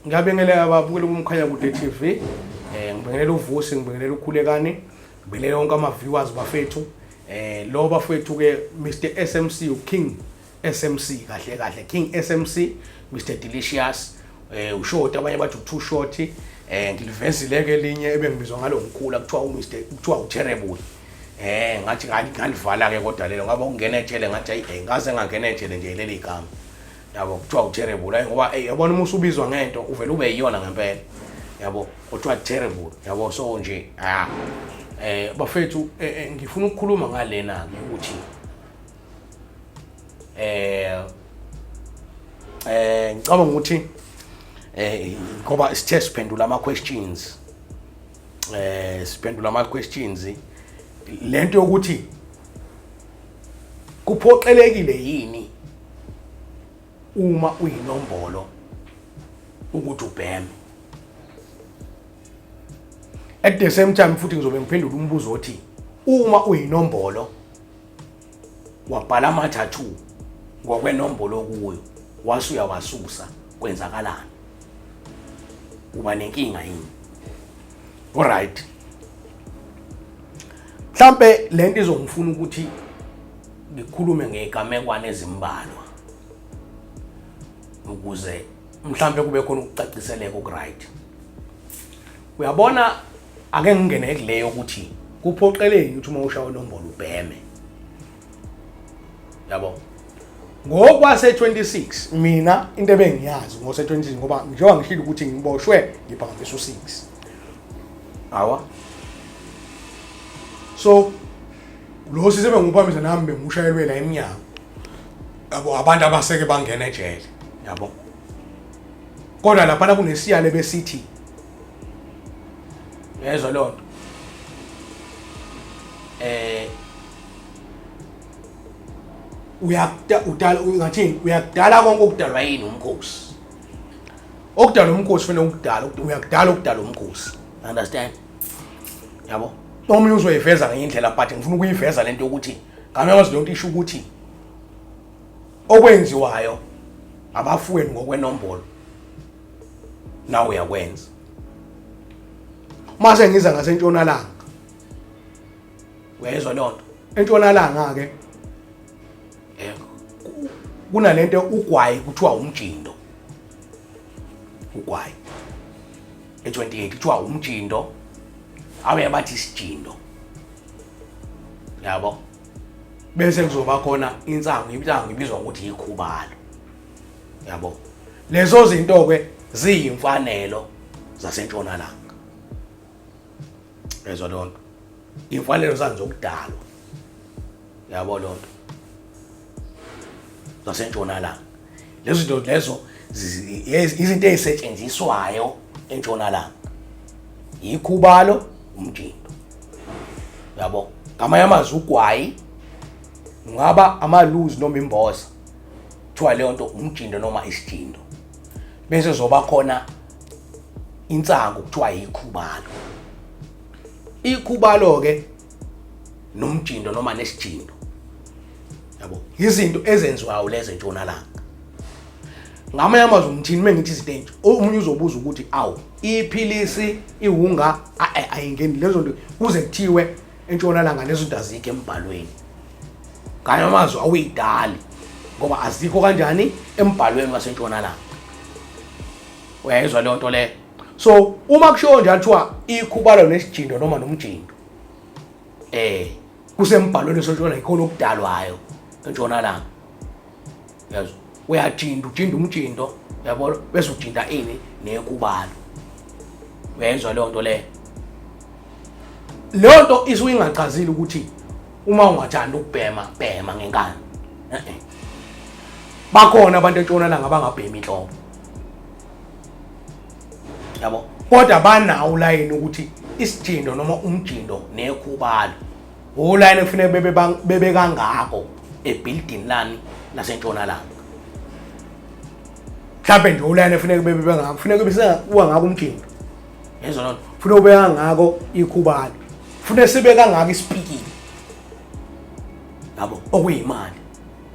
Ngiyabingelela ababukeli kuMkhanyakude TV. Ngibingelela uVusi, ngibingelela uKhulekani, ngibingelela wonke ama viewers bafethu. Lo bafethu ke Mr SMC uKing SMC kahle kahle King SMC Mr Delicious ushort abanye bathi u2 short ngilivezile ke elinye ebengibizwa ngalo ngikhula kuthiwa uMr kuthiwa uTerrible. Ngathi ngalivala ke kodwa lelo ngaba ungena ejele ngathi ayi ngaze ngangena ejele nje leli igama. Yabo kuthiwa uTerrible hayi ngoba yabona uma usubizwa ngento uvela ube yiyona ngempela. Yabo kuthiwa terrible yabo so nje bafethu ngifuna ukukhuluma ngalena ke ukuthi ngicabanga ukuthi ngoba sithe siphendula ama questions siphendula ama questions lento yokuthi kuphoqelekile yini uma uyinombolo ukuthi ubheme. At the same time futhi ngizobe ngiphendula umbuzo othi uma uyinombolo wabhala ama tattoo ngokwenombolo kuyo wase uyawasusa kwenzakalani, uba nenkinga yini? Alright, mhlambe lento izongifuna ukuthi ngikhulume ngegamekwana ezimbalwa ukuze mhlambe kube khona ukucaciseleka okuright. Uyabona, ake ngingene kuleyo ukuthi kuphoqeleni ukuthi uma ushaya inombolo ubheme. Yabo, ngokwase 26 mina into ebengiyazi ngose 26 ngoba njengoba ngishilo ukuthi ngiboshwe ngibhambisa u6 awa so lo sisi benguphamisa nami bengushayelwe la eminyango yabo abantu abaseke bangena ejele yabo, kodwa lapha kunesiyale besithi yezwa lonto uyakudala ungathini uyakudala konke okudalwa yini umkhosi okudala umkhosi fanele ukudala uyakudala okudala umkhosi, understand? Yabo, omunye uzoyiveza ngenye indlela but ngifuna ukuyiveza lento yokuthi ngamanye lonto isho ukuthi okwenziwayo abafuweni ngokwenombolo nawe uyakwenza. Mase ngiza ngasentshonalanga, uyezwa lonto entshonalanga ke kunalento ugwayi kuthiwa umjindo, ugwayi e28 kuthiwa umjindo, abe bathi isijindo yabo, bese kuzoba khona insangu, insangu ibizwa ngokuthi ikhubalo yabo. Lezo zinto ke ziyimfanelo zasentshonalanga, lezo lonto imfanelo zani zokudalwa yabo, lonto zasentshonalanga. Lezo zinto lezo izinto ezisetshenziswayo entshonalanga, ikhubalo, umjindo yabo. Ngamanye amazwi ugwayi ngaba amaluzi noma imboza kuthiwa leyo nto umjindo noma isijindo, bese zoba khona insangu kuthiwa ikhubalo. Ikhubalo ke nomjindo noma nesijindo yabo, izinto ezenziwayo lezo entshonalanga. Ngamanye amazwi ngithini mengithi izinto entsha, omunye uzobuza ukuthi awu iphilisi iwunga ayingeni lezo nto kuze kuthiwe entshonalanga lezo zinto azikho embhalweni. Ngamanye amazwi awuyidali ngoba azikho kanjani embhalweni wasentshonalanga. Uyayizwa leyo nto leyo? So uma kushiwo njalo kuthiwa ikhubalo nesijindo noma nomjindo kusembhalweni wasentshonalanga, ikhona okudalwayo entshonalanga. Yazi uyajinda, ujinda umjindo yabo, bese ujinda ini nekubalo. Uyayizwa leyo nto leyo? Leyo nto isuke ingachazile ukuthi uma ungathanda ukubhema bhema ngenkani. Bakhona abantu entshonalanga abangabhemi inhlobo yabo, kodwa banawo ulayini ukuthi isijindo noma umjindo nekhubalo ulayini kufuneka bebe kangako ebuilding lani lasentshonalanga. Mhlawumbe nje ulayini kufuneka bebe kangako, kufuneka bese uwa ngako umjindo, yezwa lona, kufuneka ube kangako ikhubalo, kufuneka sibe kangako isipikili yabo, okuyimali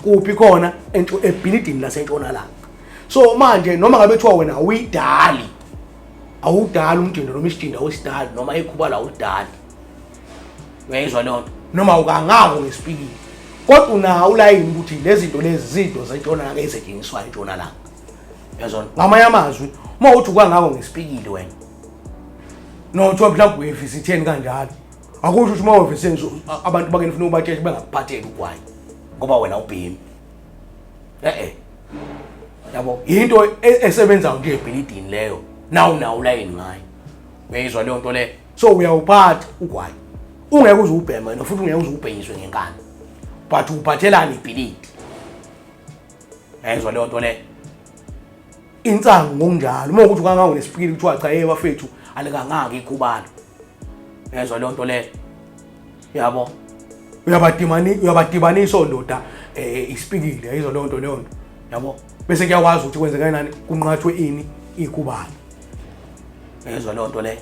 kuphi khona ebhilidini lasentshonalanga. So manje noma ngabe kuthiwa wena awuyidali, awudali umjindo noma isijindo awusidali noma ikhubala awulidali, uyayizwa leyo nto, noma ukangako ngesipikili, kodwa unawo ulayini ukuthi lezi zinto lezi zinto zentshonalanga ezisetshenziswayo entshonalanga. Uyazona? Ngamanye amazwi, uma uthi ukangako ngesipikili wena, no kuthiwa mhlawumbe uyevisitheni kanjalo, akusho ukuthi uma uyevisitheni abantu bakini ufuna ubatshele bengakuphatheli ugwayi ngoba wena ubhemi. Eh yabo, into esebenzayo nje ebhilidini leyo, nawu nawo ulayini ngayo. Uyayizwa leyo nto leyo? So uyawuphatha ugwayi, ungeke uze ubheme wena, futhi ungeke uze ubhenyiswe ngenkani, but uphathelani ibhilidi. Uyayizwa leyo nto leyo? Insangu ngokunjalo, uma ukuthi ukangako nesipikili kuthiwa cha, hey bafethu, alikangaki ikhubalo. Uyayizwa leyo nto leyo? Yabo, uyabadibanisa ondoda isipikili. Yayizwa leyo nto leyo nto? Yabo, bese kuyakwazi ukuthi kwenzeka nani, kunqathwe ini, ikhubalo. Uyayizwa leyo nto leyo?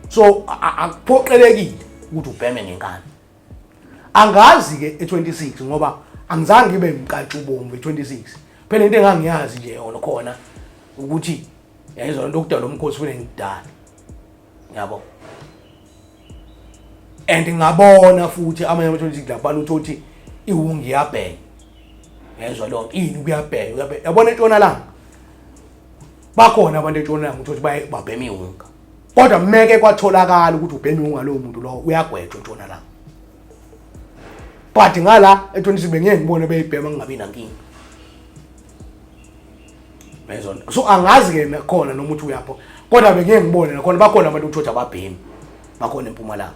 So akuphoqelekile ukuthi ubheme ngenkani. Angazi-ke e-26 ngoba angizange ngibe mkantshubomvu e-26. Phela into engangiyazi nje yona khona ukuthi yayizwa lento, okudala umkhosi kufanele ngidale, yabo. And ngabona futhi amanye ama-26 laphana, uthi uthi iwungi iyabhenya. Yayizwa leyo nto? Ini kuyabhenya, uyabhenya. Yabona, entshonalanga bakhona abantu, entshonalanga uthi babhema iwunga, kodwa meke kwatholakala ukuthi ubhema iwunga lowo muntu lowo uyagwetshwa entshonalanga. But ngala e-26 bengeke ngibone beyibhema, ngingabi nankinga. Uyayizona? So angazi-ke nakhona noma uthi uyapho, kodwa bengeke ngibone nakhona bakhona abantu ukuthi ababhemi bakhona empumalanga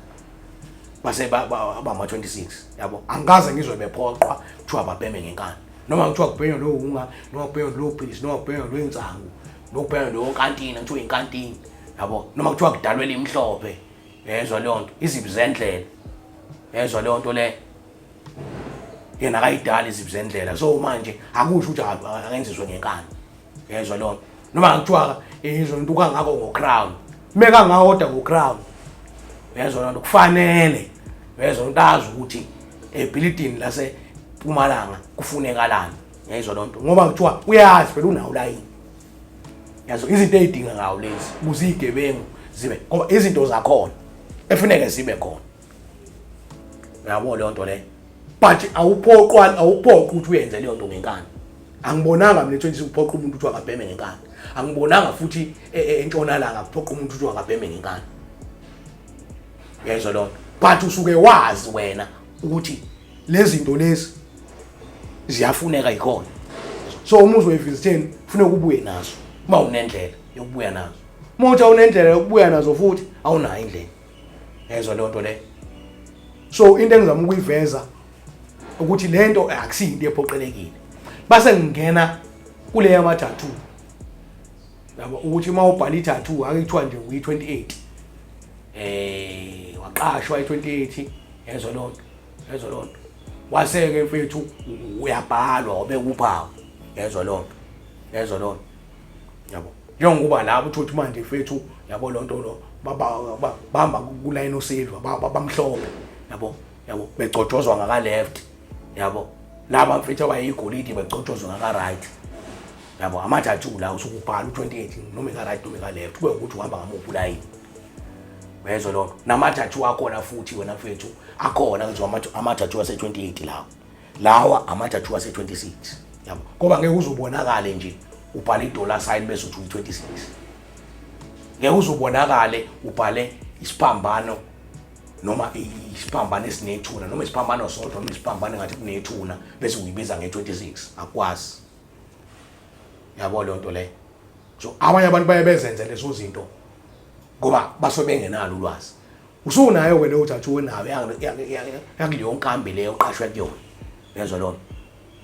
base bama-26, yabo. Angikaze ngizwe bephoqwa kuthiwa babheme ngenkani, noma kuthiwa kubhenywa lowo wunga, noma kubhenywa lowo philisi, noma kubhenywa lowo nsangu, noma kubhenywa lowo nkantini, kuthiwa inkantini, yabo, noma kuthiwa kudalwe limhlophe. Yezwa leyo nto? Izibi zendlela. Yezwa leyo nto leyo? Yena akayidali izibi zendlela, so manje akusho ukuthi akenziswe ngenkani. Yezwa leyo nto? Noma kuthiwa izwa into kangako ngo-crown, mekangako kodwa ngo-crown. Uyezwa leyo nto? Kufanele, uyezwa into, azi ukuthi ebhilidini lase Mpumalanga kufunekalani. Uyayizwa leyo nto? Ngoba kuthiwa uyazi phela, unawo layini. Yazo izinto ey'dingekayo lezi ukuze iy'gebengu zibe, ngoba izinto zakhona efuneke zibe khona. Uyabo leyo nto leyo? But awuphoqwa, awuphoqwa ukuthi uyenze leyo nto ngenkani. Angibonanga mina e-26 kuphoqa umuntu ukuthi akabheme ngenkani. Angibonanga futhi entshonalanga kuphoqa umuntu ukuthi akabheme ngenkani. Uyayizwa leyo nto? But usuke wazi wena ukuthi lezi zinto lezi ziyafuneka, yikhona. So uma uzoyivisitheni kufuneka ubuye nazo, uma unendlela yokubuya nazo. Uma uthi awunendlela yokubuya nazo, futhi awunayo indlela. Yezwa leyo nto leyo? So into engizama ukuyiveza ukuthi le nto akusiyinto ephoqelekile. Base ngingena kule yama-tattoo, yabo, ukuthi uma ubhala i-tattoo, ake kuthiwa nje uyi-28, waqashwa i-28. Yezwa leyo nto? Yezwa leyo nto? Wase-ke mfethu uyabhalwa, wabeka uphawu. Yezwa leyo nto? Yezwa leyo nto? Yabo, njengokuba labo uthi ukuthi manje mfethu, yabo, loo nto lo bahamba kulayini osilva, bamhlophe, yabo, yabo, begcojozwa ngaka-left, yabo. Laba mfethu abayigolide begcojozwa ngaka-right, yabo. Ama-tattoo la usuke ubhala u-28 noma eka-right noma eka-left, kube ukuthi uhamba ngamuphi ulayini. Uyezwa loo nto? Nama-tattoo akhona futhi wena mfethu, akhona kuthiwa ama-tattoo ase-28, lawo lawa ama-tattoo ase-26, yabo, ngoba ngeke uzubonakale nje ubhale i-dollar sign bese uthi uyi-26. Ngeke uzubonakale ubhale isiphambano, noma isiphambano esinethuna, noma isiphambano sodwa, noma isiphambano engathi kunethuna, bese uyibiza nge-26. Akwazi, yabo leyo nto leyo. So abanye abantu baye bezenze lezo zinto ngoba basuke bengenalo ulwazi. Usunayo-ke leyo tattoo onayo yakuleyo nkambi leyo oqashwe kuyona. Uyezwa leyo nto?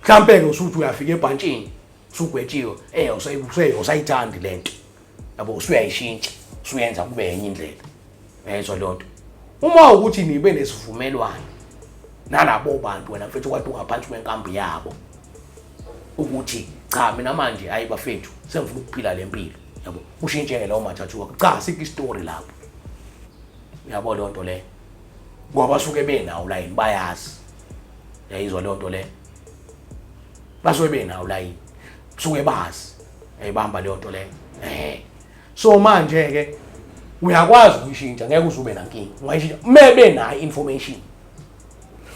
Mhlampe-ke usuthi uyafika ebhantshini, usugwetshiwe, usayithandi le nto, yabo, usuyayishintsha, usuyenza kube enye indlela. Uyayizwa leyo nto? Uma ukuthi nibe nesivumelwano nalabo bantu, wena mfethu, kade ungaphansi kwenkambi yabo, ukuthi cha, mina manje, hayi bafethu, sengifuna ukuphila le mpilo, yabo, ushintsheke lawo ma-tattoo wakho, cha, sikho isitori lapho. Uyabo leyo nto leyo? Ngoba basuke benawo layini, bayazi. Yayizwa leyo nto leyo? Basuke benawo layini. Suke bazi. Ayibamba leyo nto leyo. So manje ke uyakwazi ukuyishintsha, ngeke uze ube nankinga. Ungayishintsha mebe nayo information.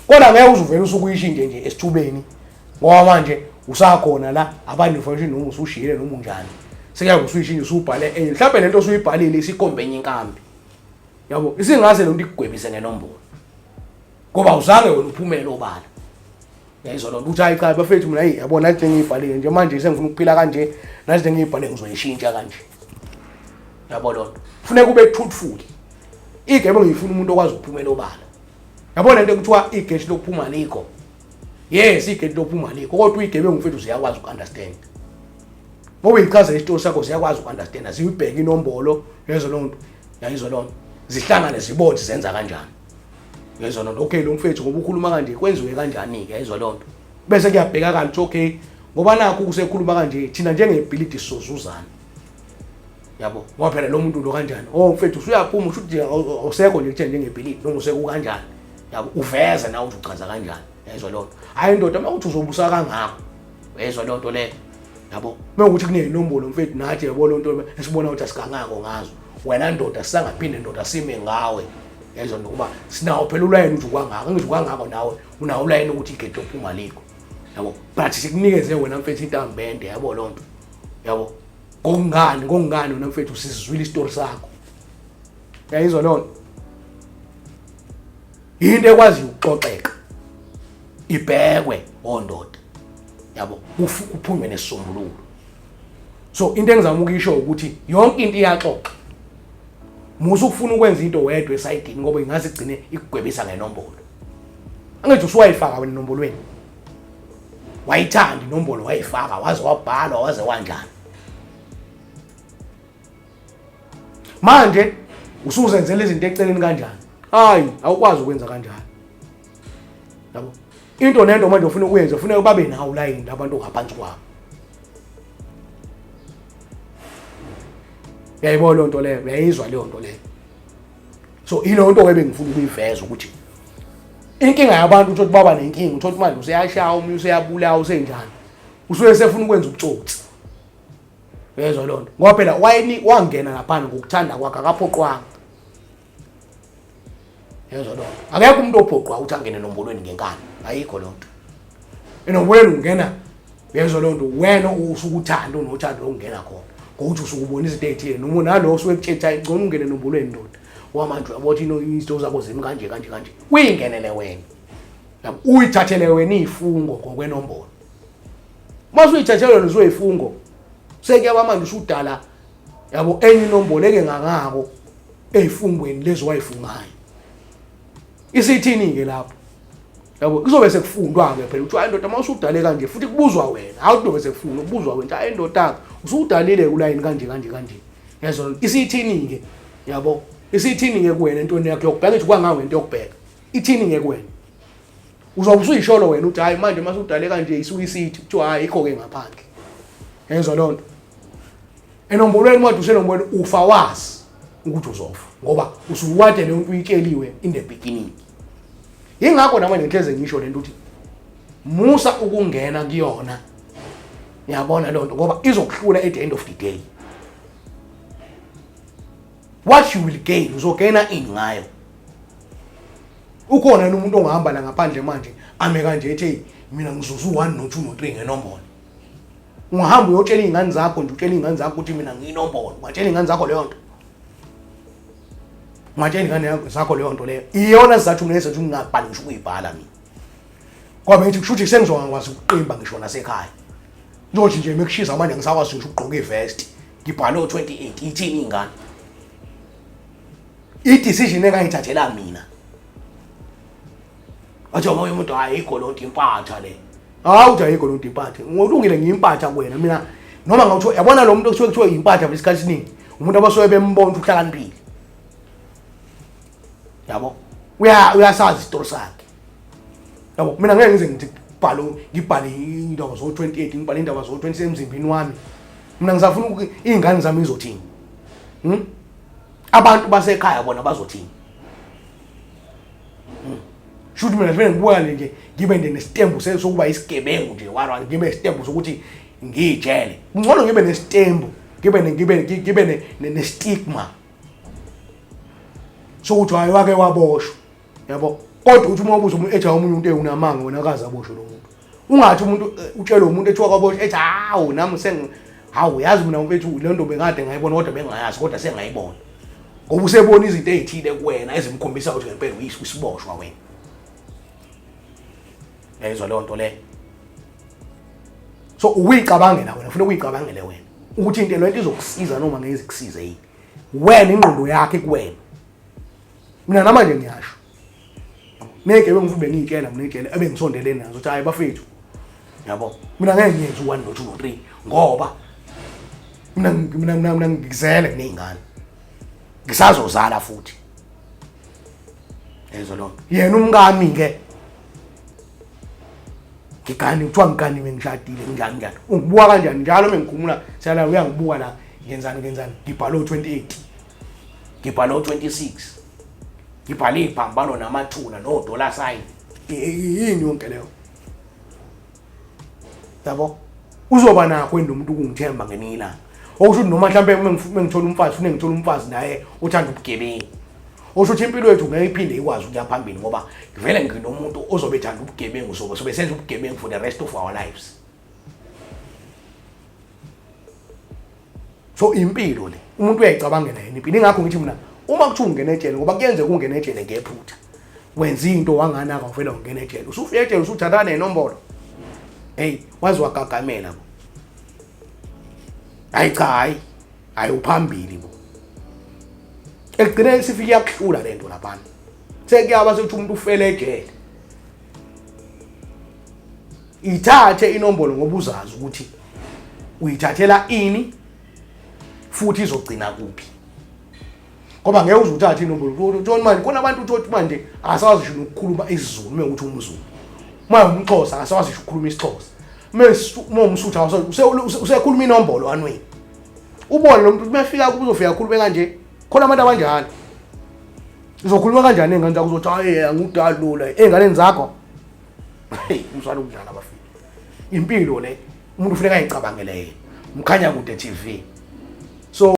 Kodwa ngeke uze uvele usuke uyishintshe nje esithubeni ngoba manje usakhona la abane information noma usushiyile noma unjani. Sekuyabe usuyishintsha usubhale enye. Mhlawumbe lento osuyibhalile isikhombe enye inkambi. Yabo, isingase lo nto ikugwebise ngenombolo. Ngoba uzange wena uphumele obala. Yayizwa loo nto ukuthi hayi cha bafethu mina hayi yabona nathi ngiyibhalile nje manje sengifuna ukuphila kanje nathi ngiyibhale ngizoyishintsha kanje. Yabo loo nto. Kufuneka ube truthful. Igebe ngiyifuna umuntu okwazi ukuphumela obala. Yabo lento ekuthiwa igeshi lokuphuma alikho. Yes, igeshi lokuphuma alikho kodwa igebengu mfethu ziyakwazi uku-understand. Ngoba uyichazela isitori sakho ziyakwazi uku-understand, ziyibheke inombolo yezwa loo nto. Yayizwa loo nto. Zihlangane zibone zenza kanjani. Yayizwa loo nto. Okay, lo mfethu ngoba ukhuluma kanje kwenziwe kanjani-ke, yayizwa loo nto. Bese kuyabhekakala ukuthi okay, ngoba nakhu kusekhuluma kanje thina njengebhilidi sizozuzana. Yabo, ngoba phela lo muntu lo kanjani? Oh mfethu usuyaphuma usho ukuthi awusekho nje kuthina njengebhilidi noma useko kanjani. Yabo, uveze nawe ukuthi uchaza kanjani. Yayizwa loo nto. Hhayi ndoda, uma uthi uzobusa kangako. Yayizwa loo nto leyo. Yabo, uma ukuthi kuney'nombolo mfethu nathi yabo loo nto esibona ukuthi asigangako ngazo. Wena ndoda sisangaphinde ndoda sime ngawe. Yayizwa ngoba sinawo phela ulayini ukuthi ukwangako, ngisho ukwangako nawe unawo ulayini ukuthi igede lokuphuma alikho. Yabo, but sikunikeze wena mfethu intambende yabo loo nto. Yabo, ngokungani ngokungani wena mfethu sizwile isitori sakho. Yayizwa loo nto. Into ekwaziyo ukuxoxeka ibhekwe ondoda. Yabo, kuphunywe nesisombululo. So into engizama ukuyisho ukuthi yonke into iyaxoxa. Musa ukufuna ukwenza into wedwa esayidini ngoba ingaze igcine ikugwebisa ngenombolo. Angithi usuwayifaka wena enombolweni. Wayithanda inombolo wayifaka waze wabhalwa waze wanjani. Manje usuzenzela izinto eceleni kanjani? Hayi, awukwazi ukwenza kanjalo. Yabo. Into nento manje ufuna ukuyenza ufuna babe nawo line abantu ngaphansi kwabo. Uyayibona leyo nto leyo, uyayizwa leyo nto leyo. So ileyo nto ke bengifuna ukuyiveza ukuthi inkinga yabantu uthi baba nenkinga, uthi manje useyashaya omunye useyabulawa usenjani. Usuke sefuna ukwenza ubutsotsi. Uyezwa leyo nto. Ngoba phela wayeni wangena laphana ngokuthanda kwakhe akaphoqwanga. Yezwa leyo nto. Akekho umuntu ophoqwa ukuthi angene enombolweni ngenkani. Ayikho leyo nto. Enombolweni ungena uyezwa leyo nto wena usuke uthanda unothando lokungena khona. Ngokuthi usuke ubona izinto ey'thile noma nalo osuke ekutshela ukuthi ngcono ungene enombolweni ndoda. Ngoba manje uyabona ukuthi izinto zakho zimi kanje kanje kanje. Uyingenele wena. Yabo, uyithathele wena iy'fungo ngokwenombolo. Uma usuyithathele wena usuyifungo sekuyaba manje usudala yabo enye inombolo engengangako ey'fungweni lezi wayifungayo. Isithini-ke lapho? Yabo kuzobe sekufundwa-ke phela ukuthi hayi ndoda uma usudale kanje futhi kubuzwa wena, hawu kuzobe sekufundwa kubuzwa wena hayi ndoda usudalile ulayini kanje kanje kanje. Yezwa isithini-ke yabo isithini-ke kuwena entweni yakho yokubheka ngisho kwangawe into yokubheka ithini-ke kuwena uzobe usuyisholo wena ukuthi hayi manje uma usudale kanje isuke isithi kuthiwa hayi ikho-ke ngaphandle. Yezwa leyo nto. Enombolweni uma usenombolweni ufa wazi ukuthi uzofa ngoba usuwade leyo nto uyitsheliwe in the beginning. Yingakho namanje ngihleze ngisho lento ukuthi musa ukungena kuyona. Uyabona leyo nto ngoba izokuhlula at the end of the day. What you will gain uzogena ini ngayo? Ukhona yini umuntu ongahamba la ngaphandle manje ame kanje ethi mina ngizuza u1 no2 no3 ngenombolo. Ungahamba uyotshela iy'ngane zakho nje utshela iy'ngane zakho ukuthi mina ngiyinombolo. Ungatshela iy'ngane zakho leyo nto. Ungatshela iy'ngane zakho leyo nto leyo. Iyona sizathu mina esenza ukuthi ngingabhali ngisho ukuyibhala mina. Ngoba ngithi kusho ukuthi sengizongakwazi ukuqimba ngisho nasekhaya. Njengothi nje mekushisa manje ngisakwazi ngisho ukugqoka ivest. Ngibhale o-28 ithini iy'ngane. I-decision engayithathela mina. Athi omunye umuntu hayi ayikho lonto impatha le. Hawu uthi ayikho lonto impatha. Ngolungile ngiyimpatha kuwena mina noma ngawuthiwa yabona lo muntu okuthiwa kuthiwa yimpatha isikhathi esiningi umuntu abasuke bembona ukuthi uhlakaniphile. Yabo? Uyasazi isitori sakhe. Yabo mina ngeke ngize ngithi bhalo ngibhale indaba zo-28 ngibhale indaba zo-20 emzimbini wami. Mina ngisafuna ukuthi iy'ngane zami izothini. Abantu basekhaya bona bazothini. Shuthi mina vele ngibuka nje ngibe nje nesitembu sokuba isigebengu nje warwa ngibe isitembu sokuthi ngiyijele. Ngcono ngibe nesitembu, ngibe ngibe ngibe nestigma sokuthi hayi wake waboshwa, yabo. Kodwa uthi uma ubuza umuntu ethi omunye umuntu unamanga wena akaze aboshwe lo muntu. Ungathi umuntu utshele umuntu ethi wakaboshwa ethi hawu nami seng hawu yazi mina mfethu le nto bengade ngayibona kodwa bengayazi kodwa sengayibona. Ngoba usebona izinto ezithile kuwena ezimkhombisa ukuthi ngempela uyisiboshwa wena. Yayizwa leyo nto leyo. So ukuyicabangela wena, ufuna ukuyicabangele wena ukuthi into lento izokusiza noma ngeke izikusize yini. Wena ingqondo yakhe kuwena. Mina namanje ngiyasho. Ney'gebengu futhi bengiyitshela mina ejele ebengisondelene nazo ukuthi hayi bafethu. Yabo. Mina ngeke ngiyenze u-1 no 2 no 3 ngoba mina mina mina mina ngizele nginey'ngane. Ngisazozala futhi. Yezwa lo. Yena umkami ke ngigani kuthiwa ngiganiwe ngishadile njani njani. Ungibuka kanjani njalo mengikhumula siyala uyangibuka la ngenzani ngenzani ngibhale u28. Ngibhale u26. Ngibhale iphambano namathuna no dollar sign. Yini yonke leyo? Yabo? Uzoba nakho yini lo muntu ukungithemba ngelinye ilanga? Okusho ukuthi noma mhlampe uma ngithola umfazi, fune ngithola umfazi naye othanda ubugebengu. Okusho ukuthi impilo yethu ngeke iphinde ikwazi ukuya phambili ngoba vele nginomuntu ozobe ethanda ubugebengu, sobe sobe senza ubugebengu for the rest of our lives. So impilo le umuntu uyayicabangela yena impilo. Ingakho ngithi mina uma kuthiwa ungena ejele, ngoba kuyenzeka ungene ejele ngephutha, wenza into wanganaka uvela ungena ejele, usufika ejele usuthathana nenombolo, hey waze wagagamela bo. Hayi cha, hayi hayi uphambili bo. Ekugcineni sifike iyakuhlula lento laphana, sekuyaba sekuthi umuntu ufele ejele. Ithathe inombolo ngoba uzazi ukuthi uyithathela ini futhi izogcina kuphi, ngoba ngeke uze uthathe inombolo. Uthole manje khona abantu uthole ukuthi manje akasawazi ngisho nokukhuluma isiZulu, uma ukuthi umZulu, uma umXhosa akasawazi ngisho ukukhuluma isiXhosa, uma umSuthu akasawazi, usekhuluma inombolo anweni. Ubone lo muntu uma efika kubo uzofika akhulume kanje. Khona abantu abanjalo. Uzokhuluma kanjani ey'ngane zakho? Uzothi hayi angudalula ey'nganeni zakho. Hey, umswana ukudlala abafiki. Impilo le umuntu ufuneka ayicabangele yena. Mkhanya Kude TV.